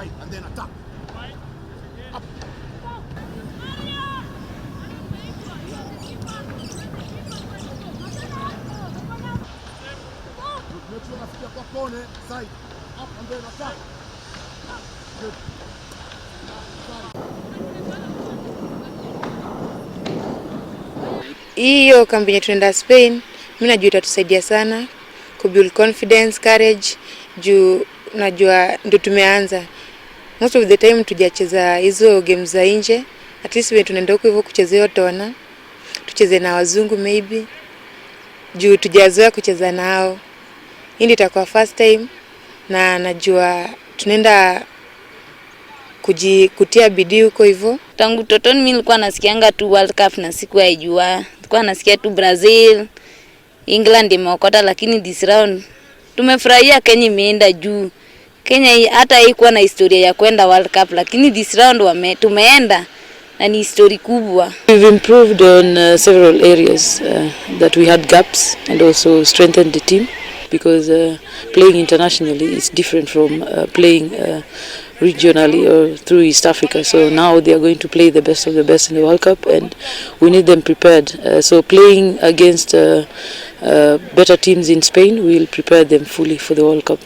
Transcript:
Side and then attack. Up. Good. Make sure unafikia kwa kone, side. Up and then attack. Good. Side. Hiyo kambi yenye tunaenda Spain, mi najua itatusaidia sana kubuild confidence, courage, juu najua ndo tumeanza. Most of the time tujacheza hizo games za nje, at least when tunaenda huko hivyo kucheza hiyo tona, tucheze na wazungu maybe, juu tujazoea kucheza nao. Hii ndio itakuwa first time na najua tunaenda kutia bidii huko hivyo. Tangu totoni mimi nilikuwa nasikianga tu World Cup na sikuwaijua. Nilikuwa nasikia tu Brazil, England imeokota, lakini this round tumefurahia Kenya imeenda juu. Kenya hata haikuwa na historia ya kwenda World Cup, lakini this round tumeenda na ni story kubwa. We've improved on several areas that we had gaps and also strengthened the team because playing internationally is different from playing regionally or through East Africa. So now they are going to play the best of the best in the World Cup and we need them prepared. So playing against better teams in Spain will prepare them fully for the World Cup.